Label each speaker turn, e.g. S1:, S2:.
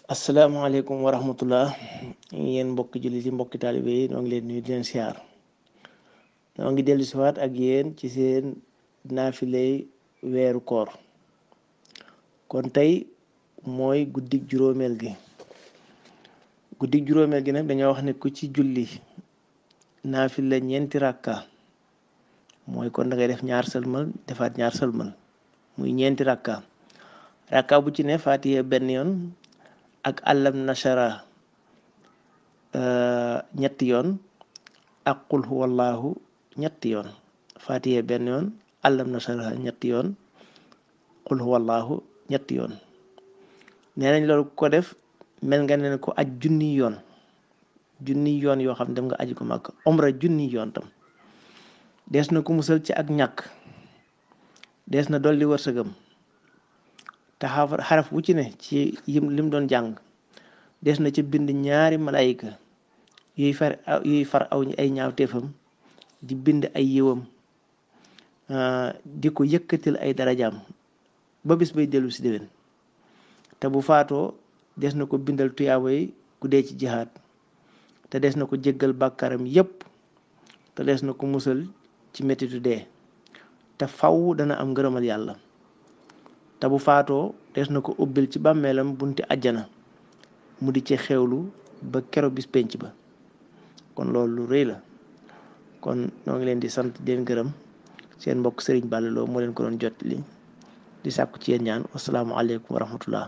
S1: asalaamaaleykum wa rahmatullah yéen mbokki jullit yi mbokki taalibe yi noo ngi leen nuyu di leen siyaar noo ngi dellu siwaat ak yéen ci seen naafilay weeru koor kon tey mooy guddig juróomeel gi nag dañoo wax ne ku ci julli naafila ñeenti rakka mooy kon da ngay def ñaar sëlmal defaat ñaar sëlmal muy ñeenti rakka bu ci ne faatiha benn yoon ak alam nashara ñetti yoon ak qul huwallahu ñetti yoon fatiha benn yoon alam nashara ñetti yoon qul huwallahu ñetti yoon nee nañ loolu ko def mel nga ne ko aj junni yoon yoo xam dem nga aji ko màkk omra junni yoon tam des na ko musal ci ak ñàkk des na dolli wërsëgam te xaraf wu ci ne ci lim doon jàng des na ci bind ñaari malaayika yuy far aw ay ñaawteefam di bind ay yiwam di ko yëkkatil ay darajaam ba bis bay dellu si déwén te bu faatoo des na ko bindal tuyaaba yi ku dee ci jihaad te des na ko jéggal bàkkaaram yépp te des na ko musal ci mettitu dee te faw dana am ngërëmal yàlla te bu faatoo des na ko ubbil ci bàmmeelam bunti àjjana mu di ci xewlu ba kero bis penc ba kon loolu lu rëy la kon noo ngi leen di sant di leen gërëm seen mbokk Serigne Balla Lo moo leen ko doon jot li di sàkku ci yéen ñaan wasalaamu aleykum wa rahmatullah